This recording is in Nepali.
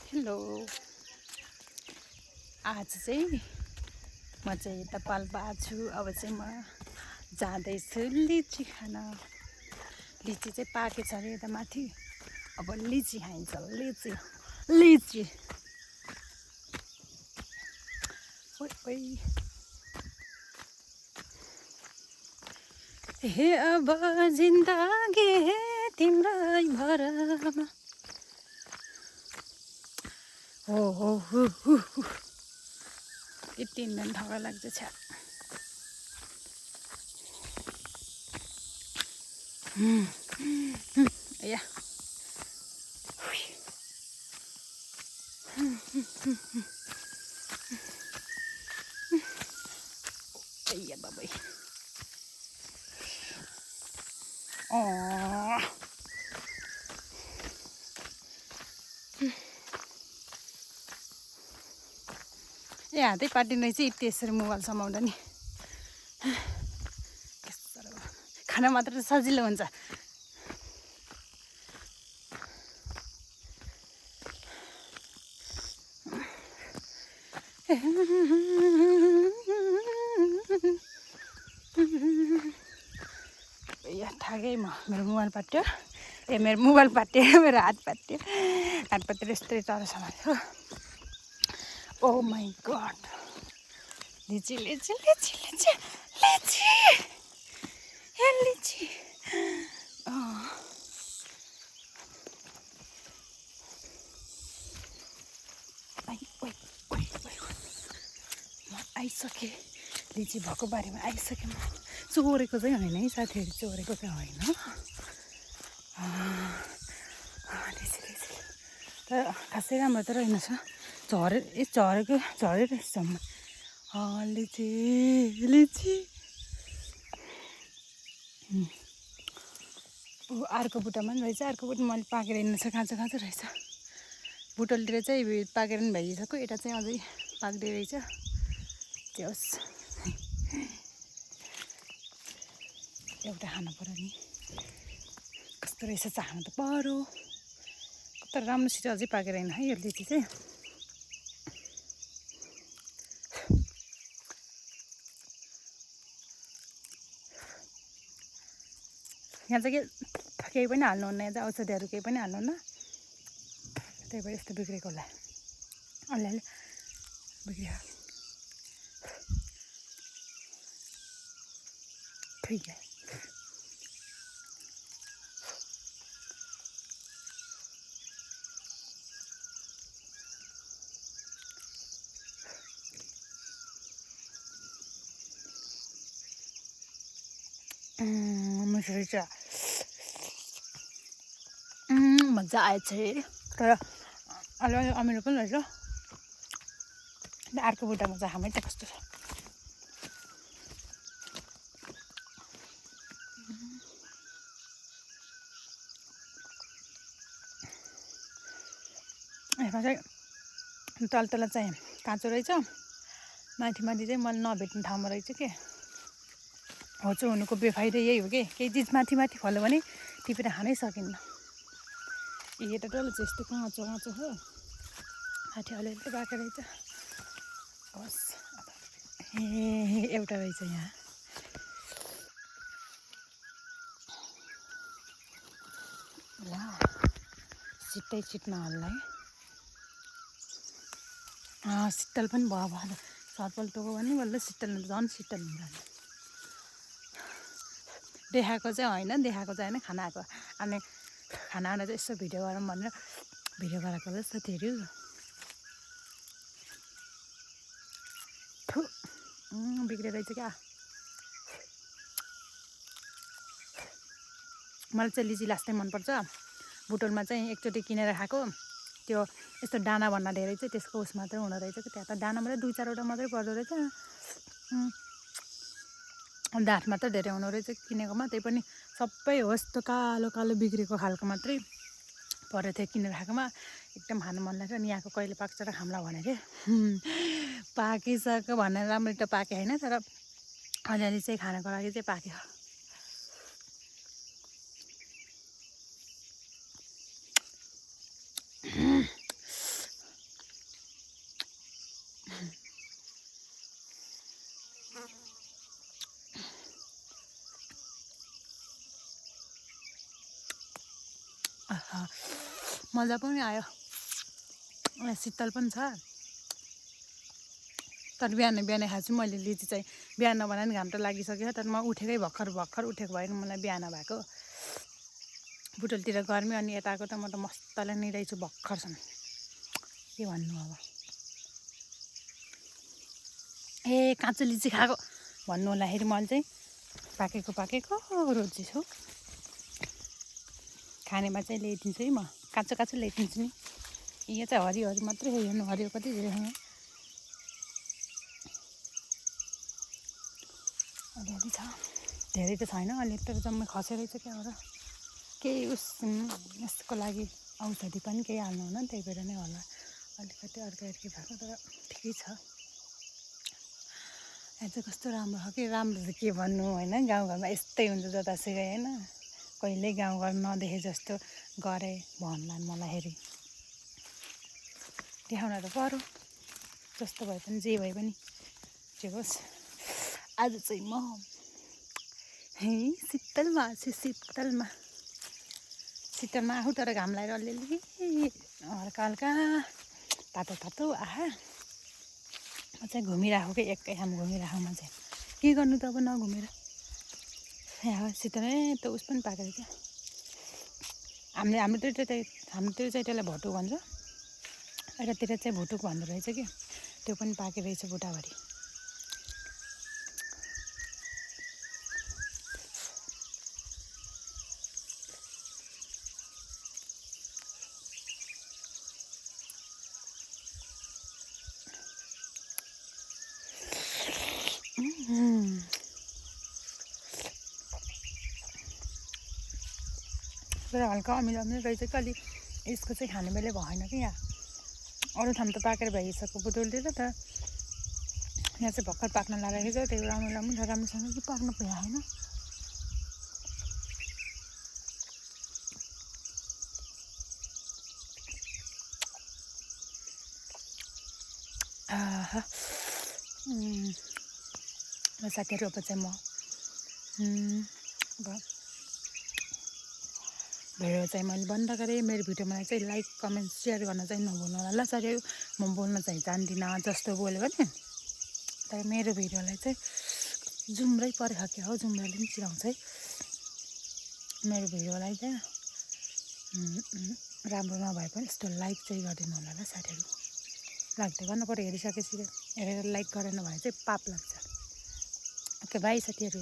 हेलो आज चाहिँ म चाहिँ यता पाल्पा छु। अब चाहिँ म जाँदैछु लिची खान। लिची चाहिँ पाकेछ अरे यता माथि। अब लिची खाइन्छ। लिची लिची ओइ ओइ हे अब जिन्दगी तिम्रै भरमा हो हो हु यति हिँड्न ठगा लाग्छ छ्या। या या बाबै ए हातै पाटिने रहेछ यति यसरी मोबाइल समाउँदा नि। खाना मात्र त सजिलो हुन्छ। या थागै म मेरो मोबाइल पाट्यो। मेरो मोबाइल पाट्यो, मेरो हात पाट्यो। हात पाटेर यस्तै तर समात्यो। ओ माई गड लिची लिची लिची लिची लिची ए लिची म आइसकेँ। लिची भएको बारेमा आइसकेँ। म चोरेको चाहिँ होइन है साथीहरू, चोरेको चाहिँ होइन। लिची लिची तर खासै राम्रो त रहेनछ। झरेको रहेछ। लिची लिची अर्को बुट्टामा पनि रहेछ। अर्को बुट्टा मैले पाकेर हिँड्नु छ। काँचो काँचो रहेछ। बुटलतिर चाहिँ पाकेर पनि भइसक्यो। यता चाहिँ अझै पाक्दै रहेछ। त्यो होस् एउटा खानु पऱ्यो नि। कस्तो रहेछ चाख्नु त पऱ्यो। तर राम्रोसित अझै पाकेर हिँड्नु है यो लिची चाहिँ। यहाँ चाहिँ केही पनि हाल्नुहुन्न। यहाँ चाहिँ औषधिहरू केही पनि हाल्नुहुन्न। त्यही भएर यस्तो बिग्रेको होला। अलिअलि बिग्रियो। ठिक है। मिठो रहेछ। मजा आएछ है। तर अलिअलि अमिलो पनि रहेछ। अर्को बुट्टामा चाहिँ खामै त कस्तो छ। यसमा चाहिँ तल चाहिँ काँचो रहेछ। माथि चाहिँ मैले नभेट्ने ठाउँमा रहेछ के। होचो हुनुको बेफाइदा यही हो कि केही चिज माथि फल्यो भने टिपेर खानै सकिन्न। यो त डल्लो चाहिँ यस्तो काँचो काँचो हो। माथि अलिअलि बाँको रहेछ। होस् एउटा रहेछ यहाँ। ल छिट्टै छिट्न होला है। शीतल पनि भयो। सतपल टोको भने बल्ल शीतल झन् शीतल हुन्छ। देखाएको चाहिँ होइन खानाको। अनि खाना चाहिँ यसो भिडियो गरौँ भनेर भिडियो गराएको होला साथीहरू। बिग्रेर रहेछ क्या। मलाई चाहिँ लिची लास्टै मनपर्छ। बुटोलमा चाहिँ एकचोटि किनेर खाएको। त्यो यस्तो दाना भन्ना धेरै चाहिँ त्यसको उस मात्रै हुँदो रहेछ कि। त्यहाँ त दाना मात्रै 2-4वटा मात्रै पर्दो रहेछ। दाँत मात्रै धेरै हुँदो रहेछ किनेकोमा। त्यही पनि सबै होस् त्यो कालो कालो बिग्रेको खालको मात्रै परेको थियो किनेर खाएकोमा। एकदम खानु मन लाग्यो। अनि यहाँको कहिले पाक्छ र खाउँला भने के पाकिसक्यो भनेर राम्ररी त पाके होइन। तर अलिअलि चाहिँ खानको लागि चाहिँ पाक्यो। मजा पनि आयो, शीतल पनि छ। तर बिहान खाएको छु मैले लिची चाहिँ। बिहान नबनाए पनि घाम त लागिसक्यो, तर म उठेकै भर्खर उठेको भएर मलाई बिहान भएको। बुटोलतिर गर्मी, अनि यताको त म त मस्तले नै रहेछु भर्खरसम्म। के भन्नु अब। ए काँचो लिची खाएको भन्नु होलाखेरि मैले चाहिँ पाकेको रोजी छु। खानेमा चाहिँ ल्याइदिन्छु है म, काँचो ल्याइदिन्छु नि। यो चाहिँ हरियो मात्रै हो, हेर्नु हरियो कति धेरै अलिअलि छ, धेरै त छैन, अलि तर जम्मै खसेरै छ क्या हो र। केही यसको लागि औषधी पनि केही हाल्नु हुन, त्यही भएर नै होला अलिकति अर्कै भएको, तर ठिकै छ। यहाँ चाहिँ कस्तो राम्रो छ कि, राम्रो त के भन्नु होइन, गाउँघरमा यस्तै हुन्छ जतासुकै होइन। कहिल्यै गाउँघर नदेखे जस्तो गरे भन्ला मलाई हेरी देखाउन त पर्यो, जस्तो भए पनि जे भए पनि जे होस्। आज चाहिँ म शीतलमा छु, शीतलमा आफू तर घाम लगाएर अलिअलि हल्का तातो आहा। म चाहिँ घुमिरहेको कि एकै ठाउँ घुमिरहेको, म चाहिँ के गर्नु त अब नघुमेर। यहाँ शीतल त उस पनि पाकेको क्या। हाम्रोतिर चाहिँ त्यसलाई भटुक भन्छ, यतातिर चाहिँ भुटुक भन्दो रहेछ कि। त्यो पनि पाके रहेछ बुटाभरि। तर हल्का अमिलो रहेछ कि, अलि यसको चाहिँ खाने बेलै भएन कि यहाँ। अरू ठाउँ त पाकेर भइसक्यो बुटोलतिर, त यहाँ चाहिँ भर्खर पाक्न लागेको छ। त्यही अमिलो छ, राम्रोसँग कि पाक्न पायो होइन। साथीहरू अब चाहिँ म अब भिडियो चाहिँ मैले बन्द गरेँ। मेरो भिडियोमा चाहिँ लाइक कमेन्ट सेयर गर्न चाहिँ नभुल्नु होला ल साथीहरू। म बोल्न चाहिँ जान्दिनँ, जस्तो बोल्यो भने तर मेरो भिडियोलाई चाहिँ जुम्रै परेको क्या हो, जुम्राले पनि चिराउँछ है मेरो भिडियोलाई चाहिँ। राम्रो नभए पनि यस्तो लाइक चाहिँ गरिदिनु होला ल साथीहरू। लाग्दै गर्नु पऱ्यो, हेरिसकेपछि हेरेर लाइक गरेन भने चाहिँ पाप लाग्छ। ओके बाई साथीहरू।